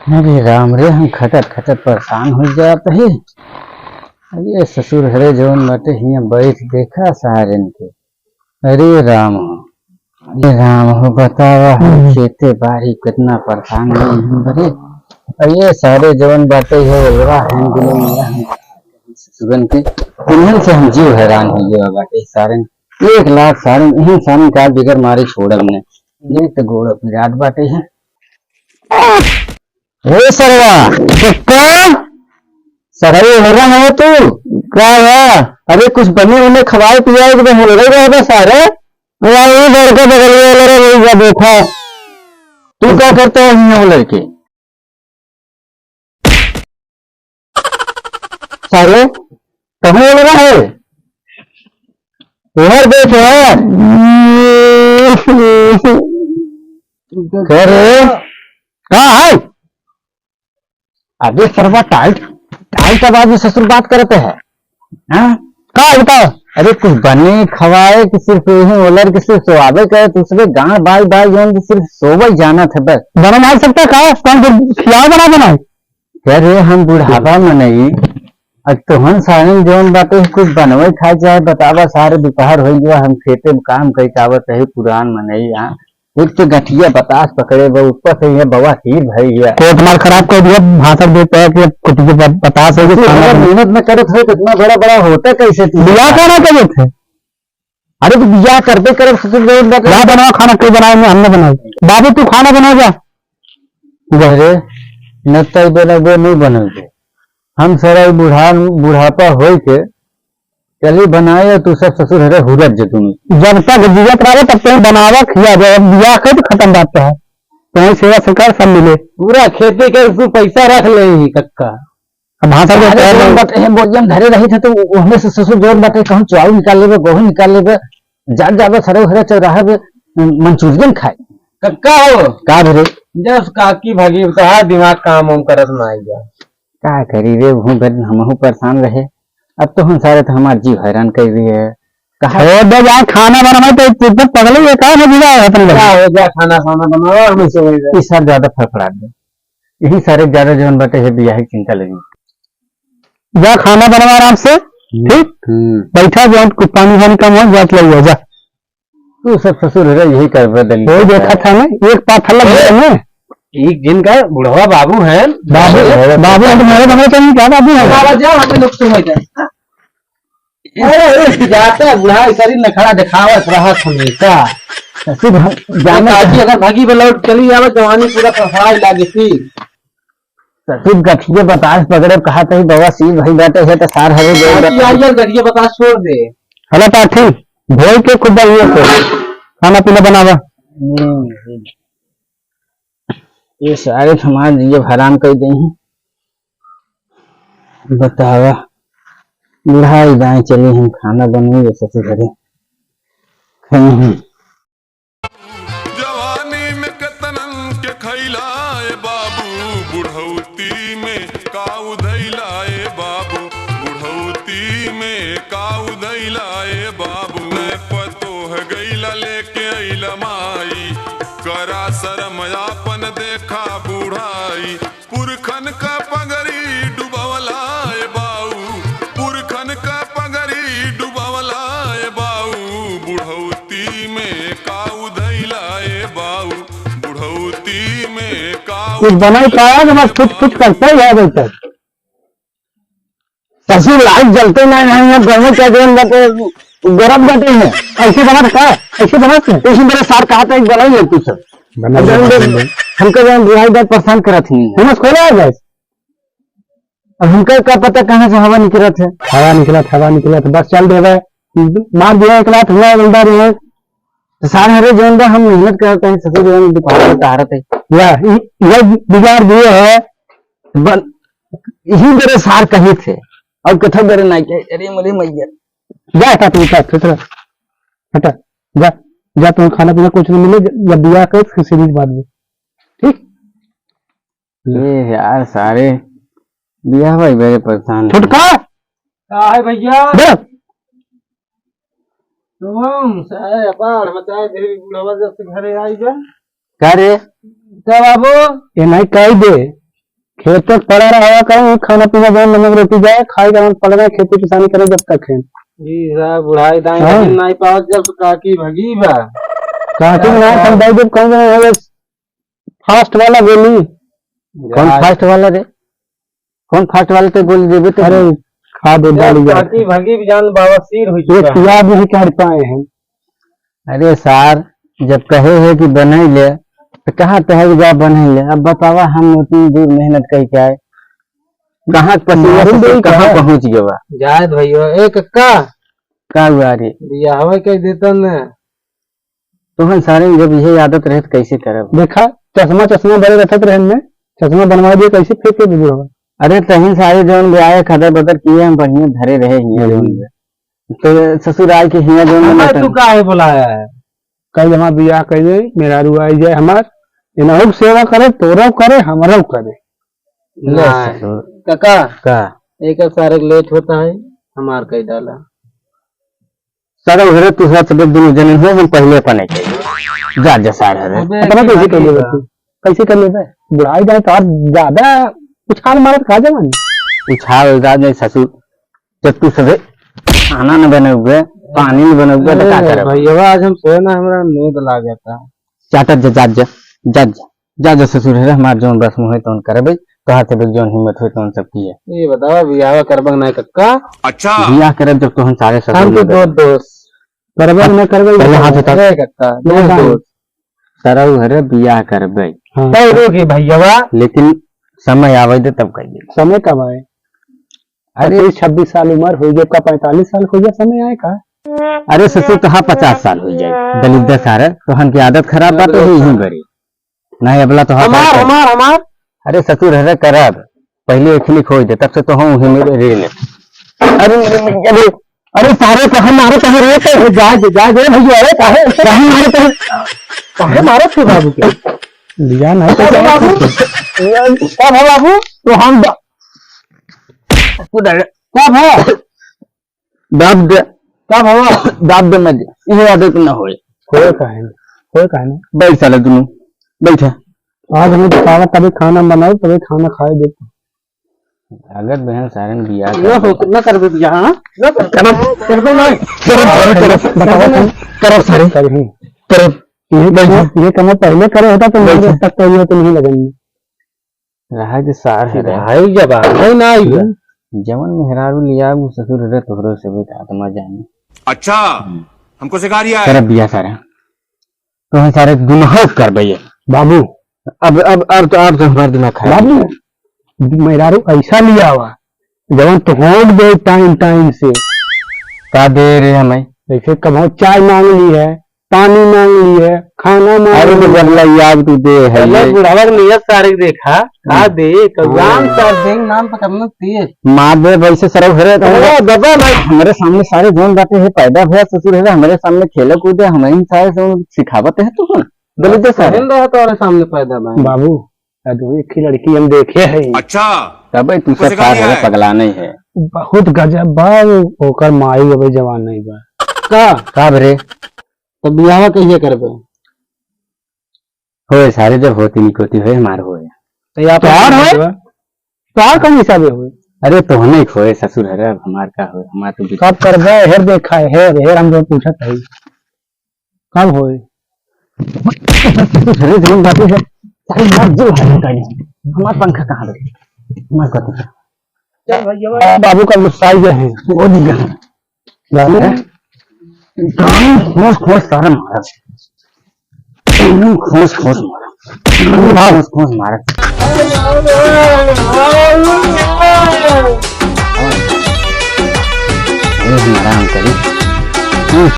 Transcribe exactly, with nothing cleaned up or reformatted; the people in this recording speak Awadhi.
अरे राम रे, हम खटत खटत परेशान होइ जात ही। अरे ससुर हरे जवन बाटे हियाँ बैठ देखा सारेन के। अरे राम हो, अरे राम हो, बतावा हम हम्म। खेते बारी कितना परेशान होइ हम बरे। अरे सारे जवन बाटे है ओलवा हैं दुनिया ससुरन के। इन्हन से हम जीव हैरान होइ गया बाटे सारेन। एक लाख सारेन, इन्हन सारेन का बिगर मारे छोड़ब ने। एक तो गोड़ पिरात बाटे है। ए सरवा, कक्का, सरई हो रहा है तू? का बा? अरे कुछ बने उन्हें खवाए पियाए के बस हो रहा है बस सारे। अरे ये घर के बगल में वाला रे, वही जा बैठा। तू क्या करता है यहाँ वो लड़के? सारे, कहाँ वाला है? उधर बैठ यार। क्या रे? कहाँ है? अबे सरवा टाइट, टाइट आवाज में ससुर बात करते हैं। हाँ? का बताओ? अरे कुछ बने खवाए कि सिर्फ यही ओलर के सिर्फ सोआवे करे, दूसरे गांड बाई बाई जौन की सिर्फ सोवे जाना था बस। बना नहीं सकता का? कौन फिर खिलाओ बना बनाए? अरे हम बुढ़ापा में नहीं, अब तोहन सारे जौन बाटे कुछ बनवे खाए चाहे बतावा, सारे दोपहर हो गया, हम खेते में काम कई के आवत रही, पुरान मनई यहाँ। एक तो गठिया बतास पकड़े बा, ऊपर से ये बवासीर भई है। पेट मार खराब कर दिया, भाषण देते हैं कि कुछ भी ब-, बतास है कि तू खाना अगर बना- मेहनत न करत हो, तो इतना बड़ा बड़ा होता कैसे तू? बियाह का ना करे थे? अरे, तो बियाह करबे करब, ससुर जरूर बता। ना बनाओ खाना, कोई बनाए नहीं, हमने बनाए। बाबू, तू खाना बना जा। अरे, न तई बनबे, नहीं बनबे। हम सारा ई बुढ़ा-, बुढ़ापा होई के चली बनाए, तू सब ससुर हरे हुरत जे तू। जब तक जियत रहे, तब तक बनावा, खिया जाए। अब बियाह कर, तो खत्म बात है। कहीं सेवा सत्कार सब मिले। पूरा खेती के तू पैसा रख ले ही, कक्का। अब हाँ, सब अरे, पैर जोन में बटे है, बोरिया में धरे रही थे, तो वो हमें से ससुर जोन बटे, कहूँ चावल निकाल लेबे, गेहूं निकाल लेबे, जात जाबे सरे उहरे चौराहे पे मंचूरियन खाए। कक्का हो? का भरे? जस काकी भगी, तो हर दिमाग काम वाम करत ना आई जा। का करी रे, वहू बन हमहू परेशान रहे। अब तो हम सारे तो हमार जीव हैरान कर दिए है। कहा हो दे जा, खाना बनावे तो तू तो पगले ये का ना बिगाड़ है अपने का घर? हो जा, खाना खाना बनाओ, हमें समझ जाए। ई सर ज्यादा फड़फड़ा दे। यही सारे ज्यादा जवन बाटे है बियाह की चिंता लगी। जा खाना बनवा आराम से, हम्म, ठीक? हम्म। बैठा, जौन कुछ पानी वानी कम हो, जात ले जा, जा। तू सब ससुर रहे, यही कर बदल। वो देखा था ना, एक पाथर लग गया ना। एक दिन का बुढ़वा बाबू है। बाबू, बाबू। बाबू है तो मेरे बगल का नहीं क्या बाबू है? बाबा जाओ, हम लोग सुन लेते हैं। अरे, अरे, जाता है बुढ़ा, शरीर नखड़ा दिखावत रहत हमेशा। ससुर हम जाने काकी अगर भागी बलौट चली आवे, जवानी पूरा फड़फड़ाई लागे थी। ससुर गठिया बतास पकड़े, कहा तही बवासीर भई बाटे है, तो सार हरे गए हाँ, बाटे। यार, यार, गठिया बतास छोड़ दे। हला पाठी, धोई के खूब बढ़िया से खाना पीना बनावा। हम्म, हम्म। ये सारे हमार जियब हराम कर दे हैं। बतावा, बुढ़ाई दाएं चली हम खाना बनवे ससुर घरे। खाई हम। जवानी में केतनन के खइला ए बाबू, बुढ़ौती में का उधइला ए बाबू, बुढ़ौती में का उधइला ए बाबू। नए पतोह गइला लेके अइला माई, करा शरम आपन देखा बुढ़ाई। पुरखन का पगड़ी डुबवला ए बाऊ, पुरखन का पगड़ी डुबवला ए बाऊ, बुढ़ौती में का उधइला ए बाऊ, बुढ़ौती में का कुछ बनाई पाया कि बस कुछ, कुछ करता ही है भाई साहब। ससुर लाइट जलते ना, ना, ना, गरम क्या देन बाटे, गरम बाटे है। ऐसे बना था, ऐसे बना था। उसी तरह सार कहा था, एक बनाई ले तू सब। बना अब ले, जान दे, बना ले। हमका जान बुढ़ाई बात परेशान करत ही नहीं है। हम खोला है गैस। अब हमका क्या पता कहाँ से हवा निकलत है? हवा निकलत, हवा निकलत, बस चल देवे। मार दिया एक लात हुआ, बंदा रहे। तो सार हरे जौन बा, हम मेहनत करत हैं, ससुर जौन दुपहर में टहरत है। या, इ-, ये बिगाड़ दिए है। बन-, यही मेरे सार कही थे। और कथा मेरे ना के, अरे मोरे मैया। जा, हटा तू, हटा, हटा, हटा। जा, जा, तुम्हें खाना पीना कुछ नहीं मिले, जब बियाह करे, फिर सीरीज बाद में। ठीक? ये यार, सारे बियाह भाई बड़े परेशान हैं। छुटका? का है भैया? बे। तुम सारे अपार मचाए, फिर बुढ़वा जब से घरे आई जा। का रे? का बाबू? ये नहीं कही दे। खेते के पड़ा रहा करें, खाना पीना जौन नमक रोटी जाए, खाए के बाद पड़ गए, खेती किसानी करें जब तक है। जी साहब, बुढ़ाई दाई हाँ। नहीं पावत, जब से काकी भगी बा। काकी ना, हम दाई जब कौन जने है, फास्ट वाला गोली। कौन यार। फास्ट वाला रे? कौन फास्ट वाला ते गोली देबे तो? अरे, खा दे, यार, डाली जा। काकी भगी भी जान बाबा, सिर हुई एक चुका है। याद नहीं कर पाए हैं। अरे सार, जब कहे है कि बनई ले, तो कहा तो है कि जा बनई ले। अब बतावा, हम उतनी दूर मेहनत करके आए, कहाँ के पसीना मालूम से नहीं कहाँ कहाँ। पहुँच गवा। जाए भैया, ए कक्का। का हुआ रे? बियाहवे कह देता न। तोहन सारे जब इहे आदत रहे तो कैसे करब? देखा, चश्मा, चश्मा बड़े रखत रहे ने, चश्मा बनवा दिए, कैसे फेंक के बुढ़वा? अरे तहिन सारे जौन ब्याह खदर बदर किए हम बढ़िया धरे रहे हियाँ हम्म। जौन बे। तो ससुर आए के हियाँ जौन हमार बे तू काहे बुलाया है? कल हमार बियाह कर दे, मेहरारू आई जाए हमार, इनहू के सेवा करे, तोरो करे, हमरो करे। ले ना। ससुर। काका, का? एक सारे के लेट होता है, हमार कह डाला। सारा उधरे तू साथ सब दोनों जने हो, हम पहले अपने के। जा, जा सार हरे। अबे, अपना कैसे कर लेबे का? तू? कैसे कर लेबे? बुढ़ाई जाए तो और ज्यादा उछाल मारत का जवान? उछाल जा नहीं ससुर, जब तू सभे खाना न बने हुए, पानी न बने हुए, तो का अरे करब? भैया, आज हम सोए ना, हमरा नींद लाग जाता। चाटत जा, जा, जा, जा, जा, जा, जा ससुर हरे, हमार जौन रस्म होई तौन करबे, तोहार से भी जौन हिम्मत होई तौन सब किए। ये बतावा, बियाह करबे ना कक्का? अच्छा। बियाह करब जब तोहन सारे ससुर हम तो लोग दो दोस्त। करबे ना करबे, पहले हाथ उठा। अरे कक्का, नहीं दो भाई। दोस्त। सरऊ हरे बियाह करबे। हाँ। तब रोके भैया। लेकिन समय आवे दे तब कहिए। समय कब आए? अरे। पच्चीस छब्बीस साल उम्र हो गई, का पैंतालीस साल हो गया, समय आए का? अरे ससुर, तो हाँ, पचास साल हो जाए, दलिद्दर सारे, तो हमकी आदत खराब बात तो है ही बड़ी। नहीं, अबला तो हाँ, हमार, हमार, हमार। अरे ससुर, अरे करब, पहले एक ही खोज दे, तब से तो हम उही में रे ले। अरे, अरे, अरे, अरे सारे, कहाँ मारे, कहाँ रे, कहाँ जा, जा, जा, जा, भैया, अरे, काहे, काहे मारे, काहे, काहे मारे थे बाबू के? लिया ना, तो अरे बाबू, क्या भा बाबू? तो हम दा-, कब है? दाब दे। का भवा? दाब दे मत। इहे आदत ना होए। होए काहे ना? होए काहे ना? बैठ साले दुनू। बैठ। आज हमें बतावा, तभी खाना बनाओ, तभी खाना खाए दे। अगर बहन सारन बियाह ये कर हो, ना करबे बियाह, हाँ? ना कर, करब, करबे ना। करब, करब, करब, बतावा तुम। करब सारे। करब। करब। ये बैठ। काम, ये काम पहले करे होता तो बैठ। मुझे तक कहीं तो नहीं लगेंगे। रहा जे सार है रे। भाई जब आ गए ना आई बा। हम्म। जवन मेहरारू लिया, उ ससुर रे तोहरो से भी आत्मा जाने। अच्छा, हम्म। हमको सिखा रिया है। करब बियाह सारे। तो हम सारे गुनाह करबे ये। बाबू। अब, अब, अब तो, अब तो हमार दिमाग खराब बाबू, है। मेहरारू ऐसा लिया हुआ, जवन तो होट दे टाइम, टाइम से। का दे रे हमें? जैसे कबहुँ चाय मांग ली है, पानी मांग लिए, खाना मांग अरे तो लिए। जब लइयाब तू दे है चलो ये। बुढ़ावा के नियत सारे के देखा, का हम्म। दे, कौन हाँ। सार दे, नाम पकड़ना तेज। मार दे भाई से सरव घरे तो अरे दबा भाई। हमरे सामने सारे जौन बातें है पैदा भया ससुर है, हमरे सामने खेले कूदे, हमें ही सारे से सिखावत है तू कौन? गलत है सारे। बहन रहा तो सामने पैदा भाई। बाबू, अरे एक ही लड़की हम देखे है। अच्छा। तबे तू उसे सब कहा सार है है? पगला नहीं है। बहुत गजब बा, ओकर माई अबे जवान नहीं बा। का? का बरे? तब बियाह कहिए करबे? होए सारे, जब होती निकोती होए, हमार होए। तो या तोहार होए? तोहार कौन हिसाबे होए? अरे तोहने के होए ससुर, अरे अब हमार का होए, हमार तो बिल्कुल कब करबे? हेर देखा है, हेर, हेर हम जो पूछत है। कब होए? अरे जौन बातें है, सारे बात जो है, हमार पंखा कहाँ गए? हमार कथी? चल भैया, बाबू का गुस्सा ही है। वो नहीं गए। बाबू, गान खोस खोस सारा मारा। एकदम खोस खोस मारा। खोस खोस मारा। ये हम आराम करी।